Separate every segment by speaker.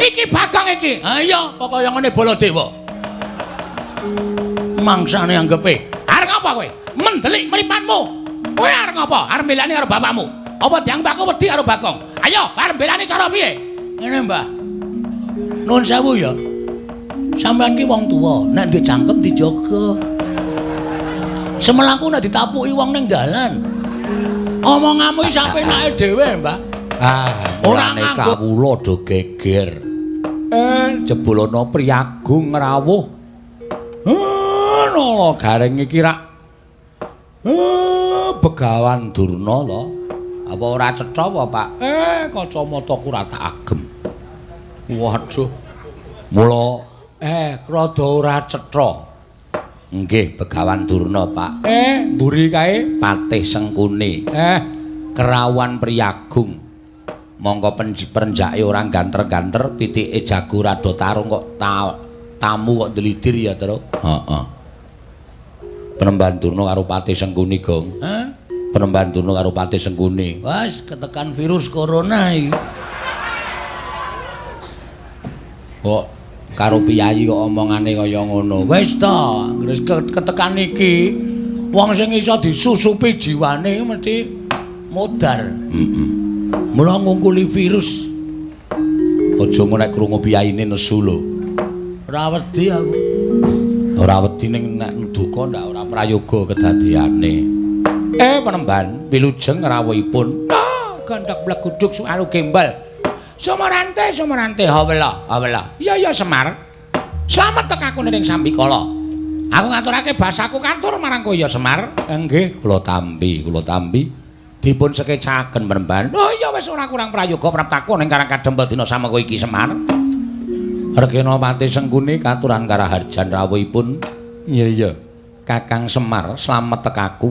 Speaker 1: Iki Bagong iki. Ha iya, pokoke ngene Baladewa. Mangsane anggepe. Arep ngapa kowe? Mendelik mripatmu. Kowe arep ngapa? Arep mbelani karo bapakmu. Apa dianggep aku wedi karo Bagong? Ayo, arep mbelani cara piye? Ngene, Mbah. Nuwun sewu ya. Sampeyan ki wong tuwa, nek ndek cangkem dijaga. Semelangku nek ditapuki wong ning dalan. Omonganmu iki sak penake dhewe, Mbah.
Speaker 2: Ah,
Speaker 1: Ora
Speaker 2: mulane
Speaker 1: nganggo
Speaker 2: kawula do geger. Jebul ana priyagung rawuh. Nala Gareng iki rak Begawan Durna to. Apa ora cetha apa, Pak? Kacamataku ora tak agem. Waduh. Mula rada ora cetha. Nggih, Begawan Durna, Pak. Mburi kae Patih Sengkuni. Kerawuhan priyagung. Mongko perenjake ora ganter-ganter, pitike jago rada tarung kok tamu kok ndlidir ya, Tru. Heeh. Penemban Durna karo Patih Sengkuni, Gong.
Speaker 1: Hah?
Speaker 2: Penemban Durna karo Patih Sengkuni.
Speaker 1: Wes ketekan virus corona iki.
Speaker 2: Kok karo piyayi kok omongane kaya ngono.
Speaker 1: Wis to, wis ketekan iki wong sing iso disusupi jiwane mesti modar.
Speaker 2: Heeh.
Speaker 1: Mula ngungkuli virus.
Speaker 2: Aja ngono nek krungu piyayine nesu lho.
Speaker 1: Ora wedi aku.
Speaker 2: Ora wedi ning nek duka ndak ora prayoga kedadeane. Penemban wilujeng rawuhipun.
Speaker 1: Ah, gondok bleguduk suaru gembel. Sumarante, Sumarante, hawela, hawela. Iya ya Semar. Slamet tekaku ning sambikala. Aku ngaturake basaku katur marang kowe ya Semar.
Speaker 2: Nggih, kula tampi, kula tampi. Dipun sekecaken penemban.
Speaker 1: Oh iya wis ora kurang prayoga praptaku ning Karang Kadempel dina samengko iki Semar.
Speaker 2: Regena Patih Sengkuni katuran karaharjan rawuhipun. Iya iya. Kakang Semar, slamet tekaku.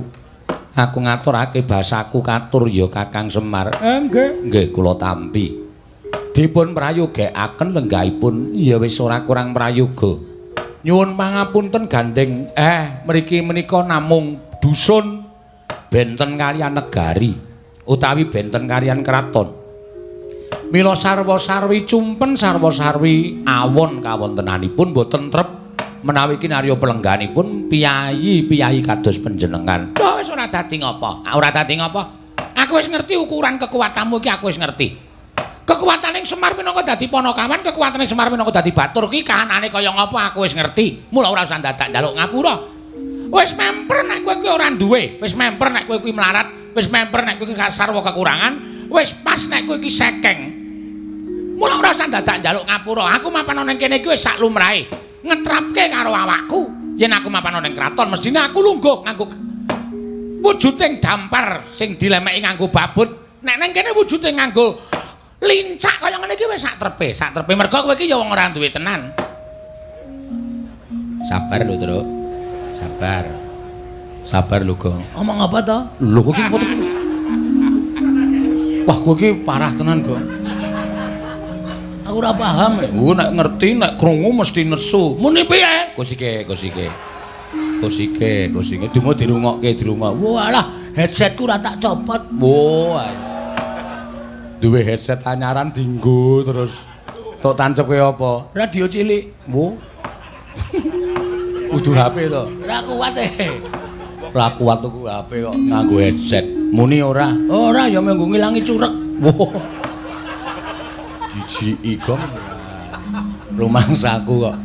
Speaker 2: Aku ngaturake basaku katur ya Kakang Semar.
Speaker 1: Nggih.
Speaker 2: Nggih, kula tampi. Dipun prayogekaken lenggahipun. Ya wis ora kurang prayoga. Nyuwun pangapunten gandeng. Mriki menika namung dusun benten kaliyan negari utawi benten kaliyan kraton. Mila sarwa-sarwi cumpen sarwa-sarwi awon kawontenanipun boten trep menawi kinarya pelengganipun piyayi-piyayi kados panjenengan.
Speaker 1: Oh, wis ora dadi ngapa? Ora dadi ngapa? Aku wis ngerti ukuran kekuatanmu iki, aku wis ngerti. Kekuatane Semar minangka dadi panakawan, kekuatane Semar minangka dadi batur ki kahanane kaya ngapa aku wis ngerti. Mula ora usah dadak njaluk ngapura. Wis memper nek kowe kuwi ora duwe, wis memper nek kowe kuwi melarat, wis memper nek kowe kuwi sarwa kekurangan, wis pas nek kowe iki sekeng. Mula ora usah dadak njaluk ngapura. Aku mapan ning kene iki wis sak lumrahe. Ngetrapke karo awakku. Yen aku mapan ning kraton mestine aku lungguh nganggo wujuding dampar sing dilemeki nganggo babut. Nek ning kene wujude nganggo lincak kaya ngene iki wis sak trepe, sak trepe. Mergo kowe iki ya wong ora duwe tenan.
Speaker 2: Sabar lho, Truk. Sabar. Sabar lho, Gong.
Speaker 1: Omong apa to?
Speaker 2: Lho kowe iki foto. Wah, kowe iki parah tenan, Gong.
Speaker 1: Aku ora paham.
Speaker 2: Kowe nek ngerti nek krungu mesti nesu.
Speaker 1: Muni piye?
Speaker 2: Kosike, kosike. Kosike, kosike. Dumo dirungokke, dirungok.
Speaker 1: Walah, headsetku ora tak copot.
Speaker 2: Wah. Duwe headset anyaran dinggo terus. Tok tancepke apa?
Speaker 1: Radio cilik.
Speaker 2: Wo. Kudu HP to.
Speaker 1: Ora kuat e.
Speaker 2: Ora kuat tuku HP kok nganggo headset. Muni ora?
Speaker 1: Ora ya mung ngilangi curek.
Speaker 2: Wo. Jijiki Gong. Rumangsaku kok.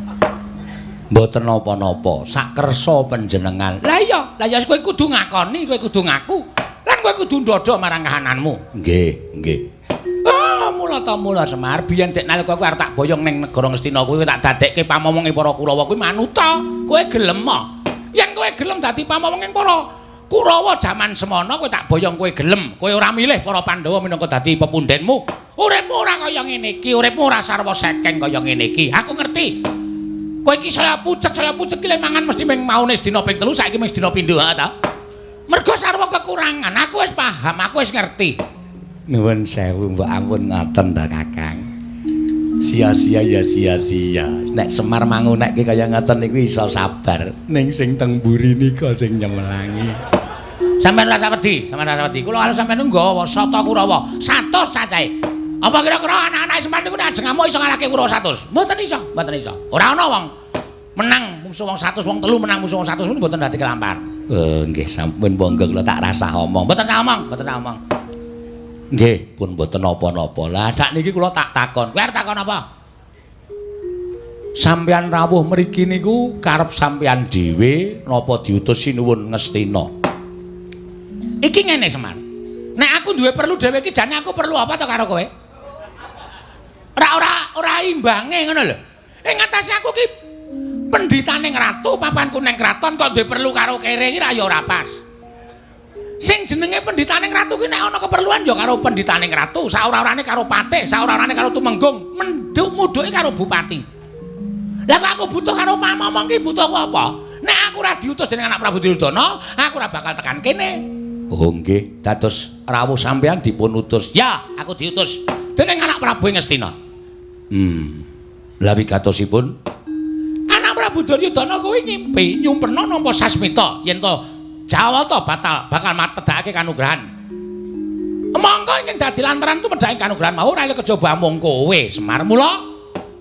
Speaker 2: Mboten napa-napa, sakersa panjenengan.
Speaker 1: Lah iya, lah ya kowe kudu ngakoni, kowe kudu ngaku. Lan kowe kudu ndodho marang kahananmu.
Speaker 2: Nggih, nggih.
Speaker 1: Ah, mula ta mula Semar, biyen dek nalika kowe arep tak boyong ning negara Ngastina kuwi tak dadekke pamomonge para Kurawa kuwi manuta. Kowe gelem ah? Yen kowe gelem dadi pamomonge para Kurawa jaman semono kowe tak boyong kowe gelem. Kowe ora milih para Pandhawa minangka dadi pepundhenmu. Uripmu ora kaya ngene iki, uripmu ora sarwa sekeng kaya ngene iki. Aku ngerti. Kowe iki saya pucet ki le mangan mesti ming maune sedina ping 3, saiki ming sedina pindho ha ta. Mergo sarwa kekurangan, aku wis paham, aku wis ngerti.
Speaker 2: Nuwun sewu mbok ampun ngoten ta Kakang. Sia-sia ya sia-sia. Nek Semar mangunekke kaya ngoten niku iso sabar. Ning sing teng mburi nika sing nyemelangi.
Speaker 1: Sampeyan ora usah wedi, sampeyan ora usah wedi. Kula karo sampeyan nggawa sata Kurawa, 100 cacahe. Apa kira-kira anak-anak Semar niku nek ajeng ngamuk iso ngalahke Kurawa 100? Mboten iso, mboten iso. Ora ana wong menang mungsuh wong 100, wong telu menang mungsuh wong 100 niku mboten dadi kelampahan.
Speaker 2: Nggih sampun monggo kula tak rasah omong.
Speaker 1: Mboten sah omong, mboten sah omong.
Speaker 2: Nggih, pun mboten napa-napa. Lah sakniki kula tak takon.
Speaker 1: Kowe arep takon apa?
Speaker 2: Sampeyan rawuh mriki niku karep sampeyan dhewe napa diutus Sinuwun Ngastina?
Speaker 1: Iki ngene Semar. Nek aku duwe perlu dhewe iki jane aku perlu apa to karo kowe? Ora ora ora imbange ngono lho. Ing ngatasé aku ki pendhitaning ratu, papanku ning kraton kok duwe perlu karo kere iki ra ya ora pas. Sing jenenge pendhitaning ratu ki nek ana keperluan ya karo pendhitaning ratu, saora-orane karo patih, saora-orane karo tumenggung, menduk mudhuke karo bupati. Lah kok aku butuh karo pamomong ki butuhku apa? Nek aku ora diutus dening anak Prabu Duryudana, aku ora bakal tekan kene.
Speaker 2: Oh nggih, dados rawuh sampeyan dipun utus.
Speaker 1: Ya, aku diutus dening anak Prabu Ngastina.
Speaker 2: Lah wigatosipun
Speaker 1: anak Prabu Duryudana kuwi ngimpi nyumpena nampa sasmita yen to Jawata batal bakal matedhake kanugrahan. Mongko ingkang dadi lantaran tumedhake kanugrahan mau ora kejaba amung kowe Semar. Mula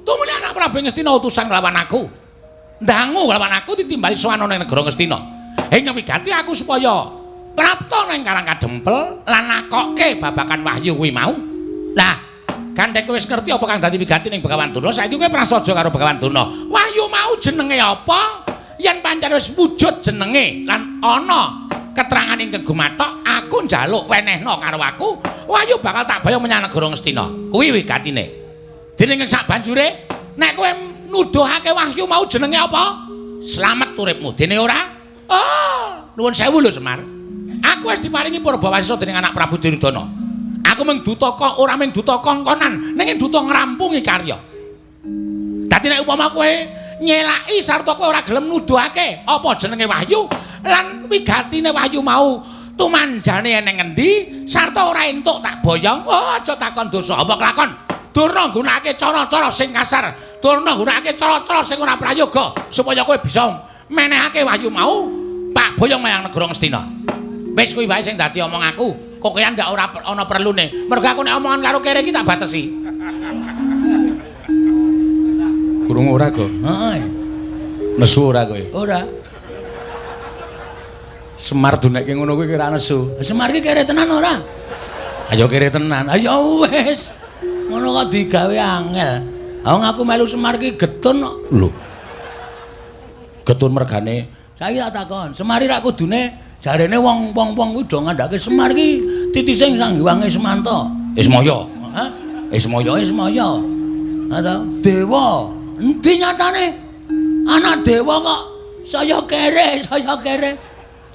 Speaker 1: tumuli anak Prabu Ngastina utusan nglawan aku. Ndangu nglawan aku ditimbali sowan ana ing negara Ngastina. Ing wigati aku supaya prapta nang Karang Kadempel lan nakokke babakan wahyu kuwi mau. Lah, gandhek kowe wis ngerti apa kang dadi wigati ning Begawan Durna, saiki kowe prasaja karo Begawan Durna. Wahyu mau jenenge apa? Yen pancen wis wujud jenenge lan ana keterangan ingkang gumathok, aku njaluk wenehna karo aku, wahyu bakal tak bayang menyang negara Ngastina. Kuwi wigatine. Dening sak banjure, nek kowe nuduhake wahyu mau jenenge apa? Slamet uripmu. Dene ora? Oh, nuwun sewu lho Semar. Aku wis diparingi purbawasisa dening anak Prabu Duryudana. Aku mung duta kok ora mung duta kongkonan, ning duta ngrampungi karya. Dadi nek upama kowe nyelaki sarta kowe ora gelem nuduhake apa jenenge wahyu lan wigatine wahyu mau tumanjane eneng ngendi sarta ora entuk tak boyong, oh aja takon dosa apa kelakon. Durna nggunakake cara-cara sing kasar, durna nggunakake cara-cara sing ora prayoga supaya kowe bisa menehake wahyu mau pak boyong menyang negara Ngastina. Wis kuwi wae sing dadi omong aku. Kok kowe ndak ora ana perlune. Mergo aku nek omongan karo kere iki tak batesi.
Speaker 2: Krungu ora, Go?
Speaker 1: Heeh.
Speaker 2: Nesu ora kowe?
Speaker 1: Ora.
Speaker 2: Semar dunekke ngono kuwi kira nesu.
Speaker 1: Semar ki kere tenan ora?
Speaker 2: Ayo kere tenan.
Speaker 1: Ayo wis. Ngono kok digawe angel. Wong aku melu Semar ki getun kok.
Speaker 2: Lho. Getun mergane.
Speaker 1: Saiki tak takon, Semar rak kudune jarene wong-wong kuwi do ngandhake Semar ki titise Sang Hyang Ismanta.
Speaker 2: Ismaya.
Speaker 1: Hah?
Speaker 2: Ismaya.
Speaker 1: Ismaya. Ha ta? Dewa. Endi nyatane? Anak dewa kok saya kere, saya kere.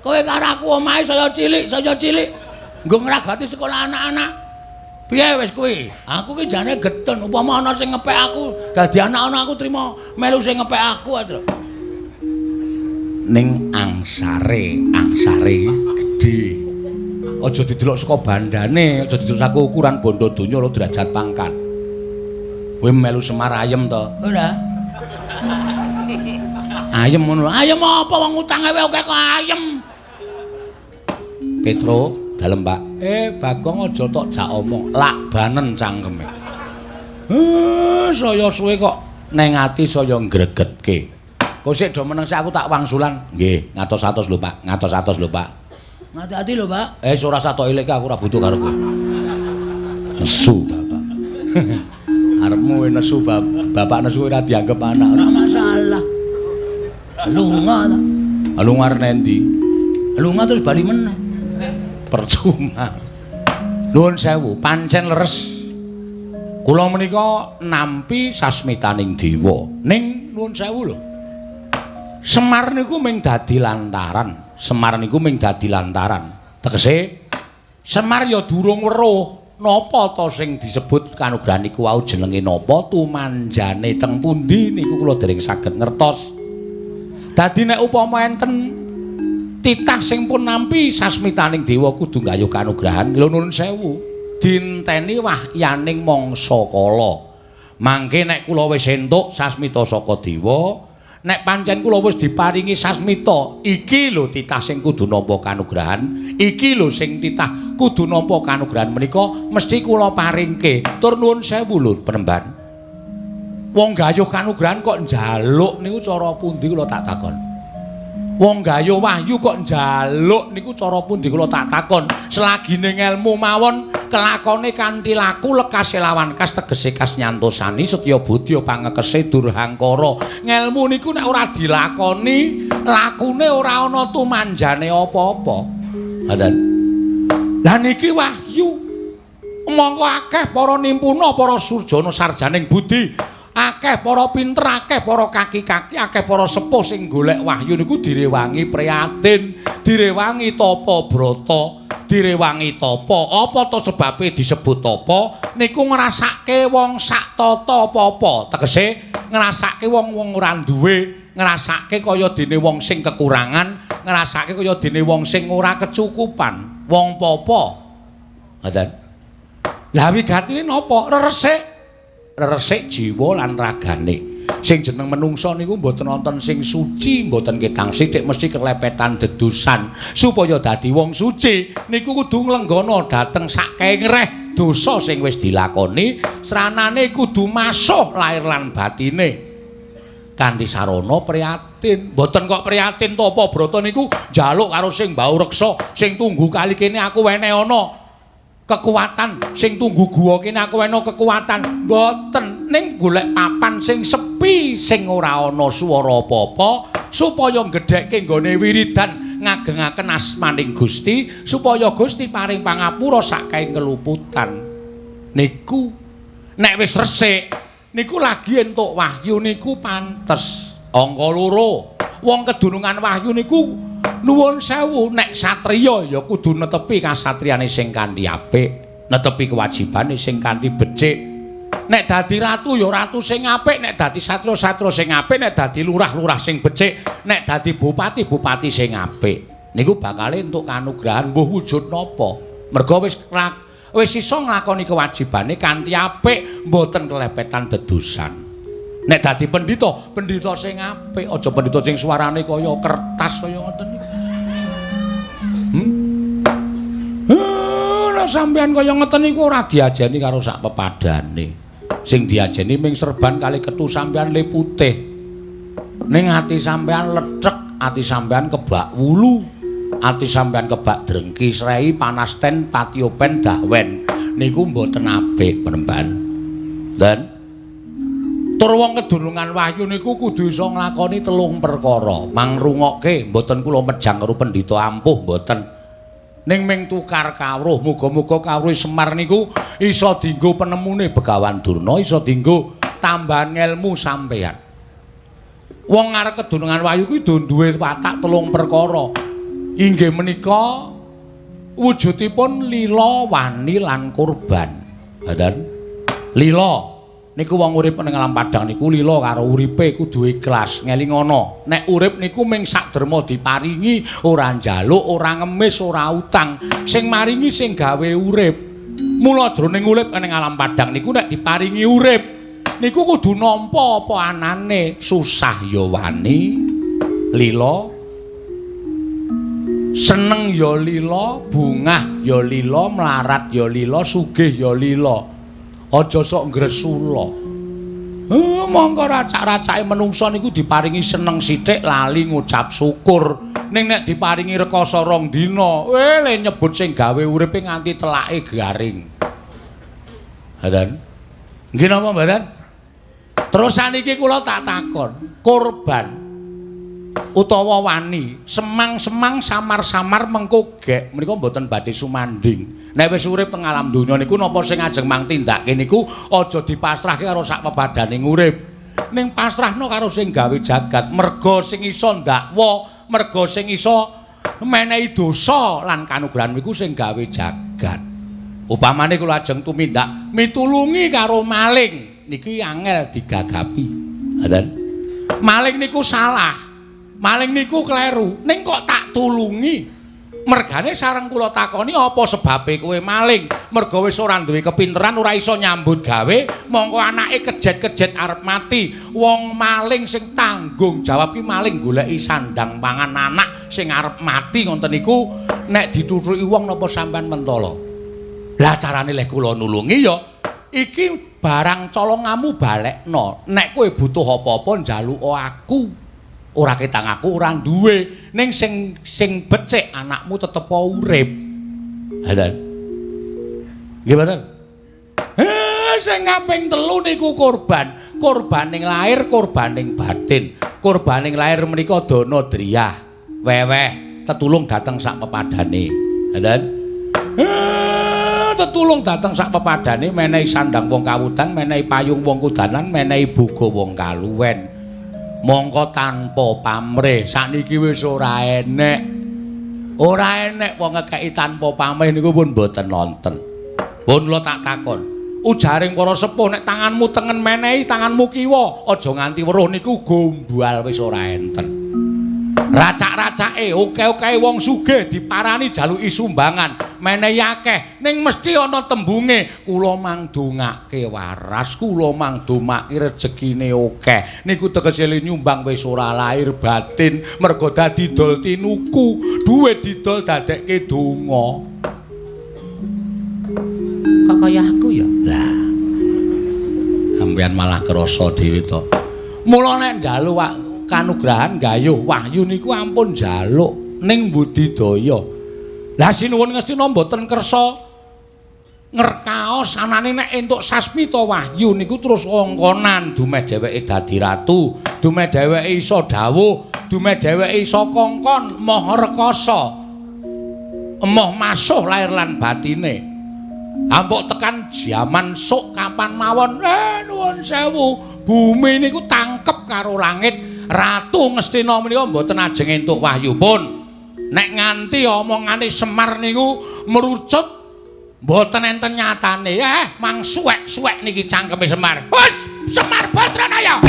Speaker 1: Kowe karo aku omahe saya cilik, saya cilik. Nggo ngragati sekolah anak-anak. Piye wis kuwi? Aku ki jane getun, upama ana sing ngepek aku, dadi anak-anak aku trima melu sing ngepek aku aja.
Speaker 2: Ning angsare, angsare gedhe. Aja didelok saka bandane, aja didelok saka ukuran bondo donya lho derajat pangkat. Kowe melu Semar ayem to?
Speaker 1: Ora.
Speaker 2: Ayem ngono.
Speaker 1: Ayem apa wong utange wae akeh kok ayem.
Speaker 2: Petro, dalem Pak. Bagong aja tok jak omong, lak banen cangkeme. Saya suwe kok neng ati saya ngregetke. Kok sik do meneng sik aku tak wangsulan. Nggih, ngatos-atos lho Pak, ngatos-atos lho Pak.
Speaker 1: Ngati-ati lho Pak.
Speaker 2: Ora usah tok ilike aku ora butuh karo kowe. Nesu bapak. Arepmu nesu bapak nesu ora dianggep anak,
Speaker 1: ora masalah. Lunga ta.
Speaker 2: Lunga arep endi?
Speaker 1: Lunga terus bali meneh.
Speaker 2: Percuma. Nuwun sewu, pancen leres. Kula menika nampi sasmitaning dewa. Ning nuwun sewu lho. Semar niku mung dadi lantaran. Semar niku mung dadi lantaran. Tegese Semar ya durung weruh napa ta sing disebut kanugrahan niku wau jenenge napa, tumanjane teng pundi niku kula dereng saged ngertos. Dadi nek upama enten titah sing pun nampi sasmitaning dewa kudu nggayuh kanugrahan, lho nuwun sewu, dinteni wahyaning mangsa kala. Mangke nek kula wis entuk sasmita saka dewa, nek pancen kula wis diparingi sasmita, iki lho titah sing kudu nampa kanugrahan, iki lho sing titah
Speaker 1: kudu nampa kanugrahan menika mesti kula paringke. Tur nuwun sewu lho Penemban. Wong gayuh kanugrahan kok njaluk niku cara pundi kula tak takon. Wong gayuh wahyu kok njaluk niku cara pundi kula tak takon. Selagine ngelmu mawon kelakone kanthi laku lekase lawan kas tegese kas nyantosani setya budya pangekese durhangkara. Ngelmu niku nek ora dilakoni, lakune ora ana tumanjane apa-apa. Ngoten. Lah niki wahyu. Mongko akeh para nimpuna, para surjana sarjaning budi, akeh para pinter, akeh para kaki-kaki, akeh para sepuh sing golek wahyu niku direwangi prihatin, direwangi tapa brata, direwangi tapa. Apa to sebabe disebut tapa? Niku ngrasake wong sak tata apa-apa. Tegese ngrasake wong-wong ora duwe, ngrasake kaya dene wong sing kekurangan, ngrasake kaya dene wong sing ora kecukupan, wong papa. Ngoten. Lah wigatine napa? Reresik. Reresik jiwa lan ragane. Sing jeneng menungsa niku mboten wonten sing suci, mboten ketang sithik mesti kelepetan dedusan. Supaya dadi wong suci niku kudu nglenggana dhateng sakengreh dosa sing wis dilakoni, sranane kudu masuh lair lan batine. Kanthi sarana prihatin. Mboten kok prihatin tapa brata niku njaluk karo sing mbau reksa, sing tunggu kali kene aku wene ana kekuatan, sing tunggu guwa kene aku wene kekuatan. Mboten, ning golek papan sing sepi, sing ora ana swara apa-apa, supaya nggedhekke nggone wiridan ngagengaken asmaning Gusti, supaya Gusti paring pangapura saking keluputan. Niku nek wis resik niku lagi entuk wahyu niku pantes. Angka loro, wong kedunungan wahyu niku nuwun sewu, nek satriya ya kudu netepi kasatriyane sing kanthi apik, netepi kewajibane sing kanthi becik. Nek dadi ratu ya ratu sing apik, nek dadi satria-satria sing apik, nek dadi lurah-lurah sing becik, nek dadi bupati-bupati sing apik. Niku bakale entuk kanugrahan mbuh wujud napa. Merga wis iso nglakoni kewajibane kanthi apik, mboten kelepetan dedusan. Nek dadi pendhita, pendhita sing apik, aja pendhita sing suarane kaya kertas kaya ngoten niku. Nek sampeyan kaya ngoten niku ora diajeni karo sak pepadane. Sing diajeni ming serban kali ketu sampeyan le putih. Ning ati sampeyan lethek, ati sampeyan kebak wulu, ati sampeyan kebak drengki srei panasten patiopen dahwen. Niku mboten apik Penemban. Dan tur wong kedunungan wahyu niku kudu iso nglakoni telung perkara. Mangrungokke mboten kula mejang karo pendhita ampuh mboten. Ning ming tukar kawruh, muga-muga kawruh Semar niku iso dienggo penemune Begawan Durna, iso dienggo tambahan ngelmu sampeyan. Wong arep kedunungan wahyu kuwi duwe watak telung perkara. Inggih menika wujudipun lila, wani lan kurban. Ngoten. Lila niku wong urip ning alam padhang niku lila karo uripe kudu ikhlas, ngelingono. Nek urip niku ming sak derma diparingi, ora njaluk, ora ngemis, ora utang. Sing maringi sing gawe urip. Mula jroning urip ning alam padhang niku nek diparingi urip niku kudu nampa apa anane, susah ya wani, lila, seneng ya lila, bungah ya lila, mlarat ya lila, sugih ya lila. Aja sok ngresula. Mongko racak-racake menungsa niku diparingi seneng sithik lali ngucap syukur. Ning nek diparingi rekoso rong dina, le nyebut sing gawe uripe nganti telake garing. Ngoten. Nggih napa mboten? Terus saniki kula tak takon, korban utawa wani, semang-semang samar-samar mengko gek menika mboten badhe sumanding. Nek wis urip teng alam donya niku napa sing ajeng mang tindake niku aja dipasrahke karo sak pebadaning urip. Ning pasrahno karo sing gawe jagat, merga sing iso ndakwa, merga sing iso menehi dosa lan kanugrahan niku sing gawe jagat. Upamane kula ajeng tumindak mitulungi karo maling, niki angel digagapi. Ngoten. Maling niku salah. Maling niku kleru, ning kok tak tulungi. Mergane sareng kula takoni apa sebabe kowe maling? Merga wis ora duwe kepinteran, ora iso nyambut gawe, mongko anake kejet-kejet arep mati. Wong maling sing tanggung jawab ki maling goleki sandang pangan anak sing arep mati ngoten niku nek dituthuki wong napa sampean mentala? Lah carane leh kula nulungi ya iki barang colongamu balekno. Nek kowe butuh apa-apa njaluka aku. Ora ketang aku ora duwe, ning sing sing becik anakmu tetep urip. Lha. Nggih mboten? Sing kaping telu niku korban. Korbaning lahir, korbaning batin. Korbaning lahir menika dana driyah, weweh, tetulung dateng sak pepadane. Lha. Tetulung dateng sak pepadane menehi sandang wong kawudan, menehi payung wong kudanan, menehi boga wong kaluwen. Mongko tanpa pamrih sakniki wis ora enek. Ora enek wong ngekeki tanpa pamrih niku pun mboten nonten. Pun kula tak takon. Ujaring para sepuh nek tanganmu tengen menehi tanganmu kiwa, aja nganti weruh niku gombal wis ora enten. Racak-racake oke-oke wong sugih diparani jaluki sumbangan, menehi akeh ning mesti ana tembunge kula mangdongake waras, kula mangdomake rejekine akeh. Niku tegese nyumbang wis ora lahir batin, mergo dadi dol tinuku, duwe didol dadekke donga. Kok kaya aku ya? Lah. Sampeyan malah krasa dhewe to. Mula nek njaluk kanugrahan gayuh wahyu niku ampun njaluk ning budidaya. Lah sinuwun Ngastina mboten kersa ngerkaos anane nek entuk sasmita wahyu niku terus ongkonan dumeh dheweke dadi ratu, dumeh dheweke iso dawuh, dumeh dheweke iso kongkon moh rekasa. Emoh masuh lahir lan batine. Ampuk tekan jaman sok kapan mawon, nuwun sewu, bumi niku tangkep karo langit. Ratu Ngastina menika mboten ajeng entuk wahyu pun. Nek nganti omongane Semar niku merucut mboten enten nyatane. Mang suwek-suwek niki cangkeme Semar. Hus, Semar Badranaya.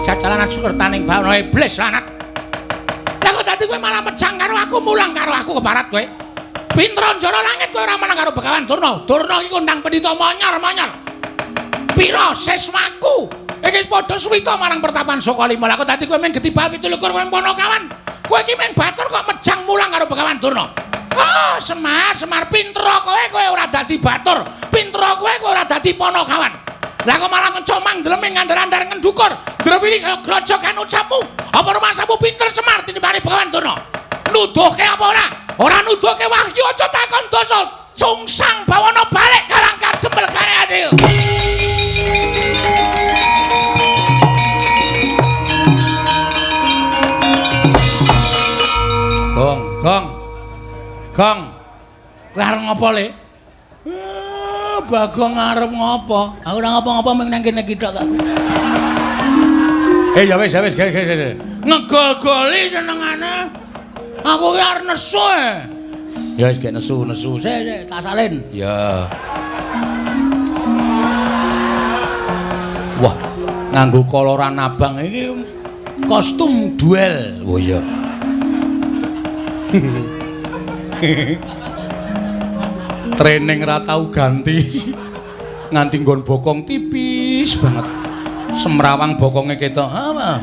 Speaker 1: Jajalan sukertaning bawana iblis lanat. Lah kok dadi kowe malah pejang karo aku, mulang karo aku kebarat kowe. Pinter njara langit kowe ora menang karo Begawan Durna. Durna iki kondang pendhita monyor-monyor. Pira siswaku iki padha suwita marang pertapan Sukalima. Lah kok dadi kowe mung getibal 27 kowe Panakawan. Kowe iki mung batur kok mejang mulang karo Begawan Durna. Ah, Semar, Semar pinter kowe, kowe ora dadi batur. Pinter kowe, kowe ora dadi Panakawan. Lah kok malah ngecomang ndleming ngandar-andar ngendukur. Drewili kaya grojogan ucapmu. Apa rumasamu pinter Semar tinimbane Begawan Durna? Nuduhke apa ora? Ora nuduhke wahyu aja takon dosa. Sungsang bawana balik karang kadempel kare ati. Gong, gong. Gong. Kowe arep ngopo le? Bagong arep ngopo? Aku ora ngopo-ngopo mung nang kene iki tok kok. Ya wis, ya wis, ge. Ngegol-goli senengane. Aku ki arep nesu. Ya wis gek nesu-nesu. Sik, sik, tak salin. Ya. Wah, nganggo koloran abang iki kostum duel. Oh iya. Training ra tau ganti. Nganti nggon bokong tipis banget. Semrawang bokonge ketok. Heeh.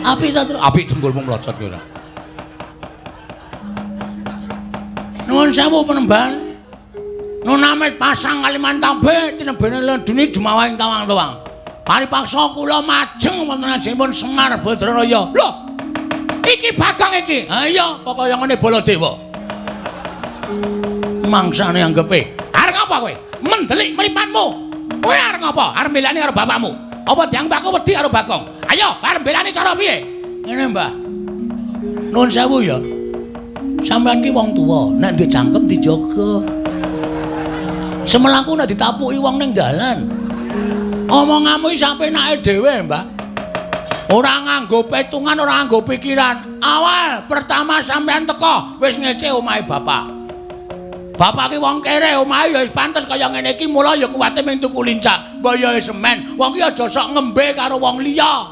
Speaker 1: Apik ta, apik dengkulmu mlocot ki ora. Nuwun sewu penemban. Nun amit pasang Kalimantan tinebene lendune dumawahing tawang-tawang. Paripaksa kula majeng wonten ajengipun Semar Badranaya. Lho. Iki Bagong iki. Ha iya, pokoke ngene Baladewa. Mangsane anggepe. Arep ngapa kowe? Mendelik mripatmu. Kowe arep ngapa? Arep mbelani karo bapakmu. Apa dianggep aku wedi karo Bagong? Ayo, arep mbelani cara piye? Ngene, Mbah. Nuwun sewu ya. Sampeyan ki wong tuwa, nek ndek cangkem dijaga. Semelangku nek ditapuki wong ning dalan. Omonganmu iki sapenake dhewe, Mbah. Ora nganggo petungan, ora nganggo pikiran. Awal pertama sampean teko wis ngece omahe bapak. Bapak ki wong kere, omahe ya wis pantes kaya ngene iki, mula ya kuwate mung tuku lincak. Mbok ya wis semen, wong ki aja sok ngembe karo wong liya.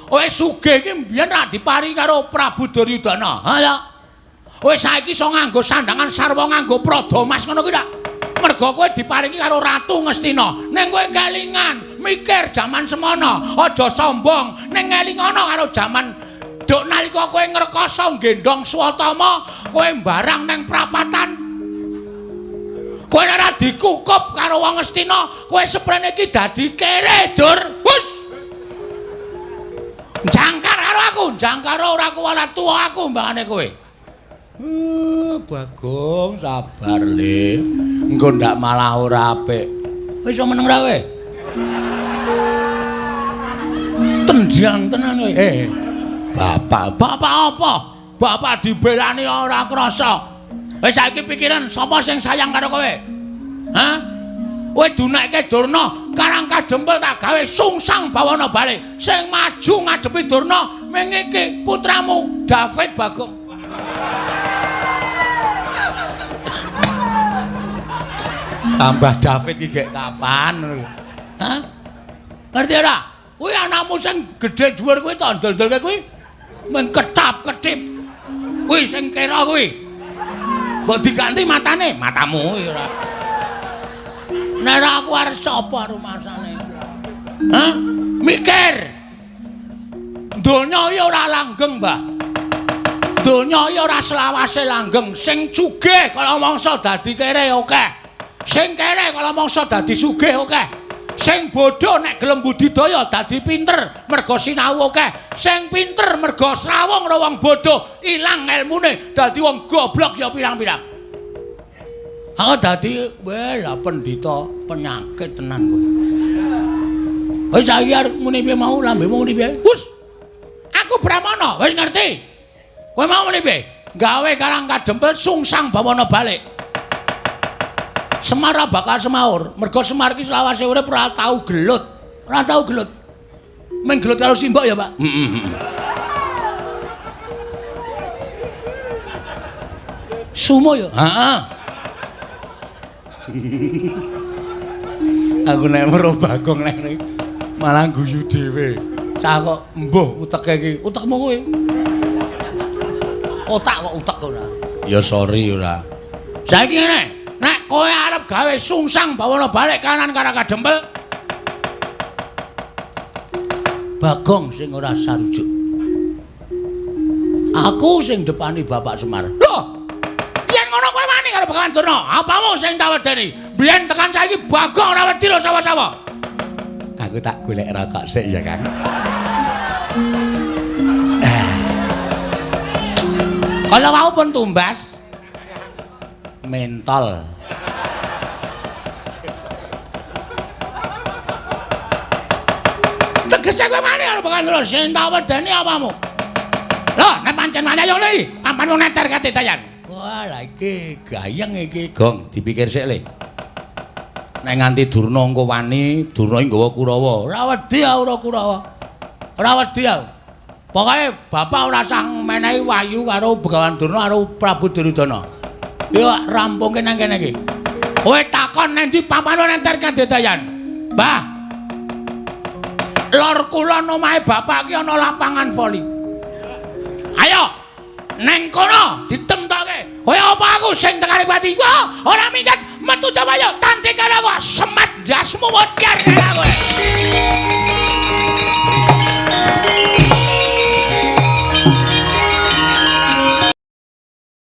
Speaker 1: Wis sugih iki mbiyen ra dipari karo Prabu Duryudana. Ha ya. Wis saiki iso nganggo sandangan sarwa nganggo prada mas ngono kuwi ta. Mergo kowe diparingi karo Ratu Ngastina. Ning kowe kelingan, mikir jaman semono, aja sombong. Ning ngelingono karo jaman duk nalika kowe ngrekoso nggendhong Swatama, kowe mbarang nang prapatan. Kowe ora dikukup karo wong Ngastina, kowe seprene iki dadi kere, Dur. Hus. Jangkar karo aku, jangkar ora kuwalat tuwa aku mbangane kowe. Bagong sabar le. Engko ndak malah ora apik. Wis iso meneng ra kowe? Tendang tenan kowe. Bapak, bapak apa? Bapak dibelani ora krasa. Wis saiki pikiran sapa sing sayang karo kowe? Hah? Kowe dunekke Durna, Karang Kadempel tak gawe sungsang bawana balik. Sing maju ngadepi Durna ming iki putramu David Bagong. Tambah David iki gek kapan? Hah? Ngerti ora? Kuwi anakmu sing gedhe dhuwur kuwi tak ndol-ndolke kuwi mung ketap-ketip. Kuwi sing kira kuwi. Mbok diganti matane, matamu kuwi ora. Nek ora aku arep sapa rumasane? Hah? Mikir. Donya iki ora langgeng, Mbah. Donya iki ora selawase langgeng. Sing sugih kala mangsa dadi kere akeh. Sing kere kala mangsa dadi sugih akeh. Sing bodho nek gelem budidaya dadi pinter mergo sinau akeh. Sing pinter mergo srawung karo wong bodho ilang elmune dadi wong goblok ya pirang-pirang. Aku dadi weh lah pendhita penyakit tenan kowe. Wis saiki arep muni piye mau lambemu muni piye? Hus. Aku Brahmana, wis ngerti. Kowe mau muni piye? Gawe Karang Kadempel sungsang bawana balik. Semar bakal semaur, mergo Semar ki selawase urip ora tau gelut. Ora tau gelut. Mung gelut karo simbok ya, Pak. Heeh. Sumo ya? Heeh. Aku nek weruh Bagong nek malah guyu dhewe. Cah kok mbuh uteke iki. Utekmu kuwi. Otak kok utek ora. Ya sorry ora. Saiki ngene, nek kowe arep gawe sungsang bawana balik kanan Karang Kadempel, Bagong sing ora sarujuk. Aku sing depani Bapak Semar. Lho, yen ngono kowe wani karo Begawan Durna, apamu sing tak wedeni? Biyen tekan saiki Bagong ora wedi lho sapa-sapa.
Speaker 2: Aku tak golek rokok sik ya, Kang.
Speaker 1: Kalau mau pun tumbas mentol. Tegese kowe wani karo Begawan Durna, sing tak wedeni apamu? Lho, nek pancen wani ayo le, pampan wong neter kate dayan.
Speaker 2: Wah, lha iki gayeng iki, Gong, dipikir sik le. Nek nganti Durna engko wani, Durna iki nggawa Kurawa.
Speaker 1: Ora wedi aku ora Kurawa. Ora wedi aku. Pokoke bapak ora usah menehi wahyu karo Begawan Durna karo Prabu Duryudana. Yo rampungke nang kene iki. Kowe takon nang ndi pampane nenter kadedayan. Mbah. Lor kulon omahe bapak ki ana lapangan voli. Ayo neng kono ditemtoke. Kaya apa aku sing tekane pati? Wah, ora minggat metu coba yo tanding karo aku. Semat jasmu modar karo kowe.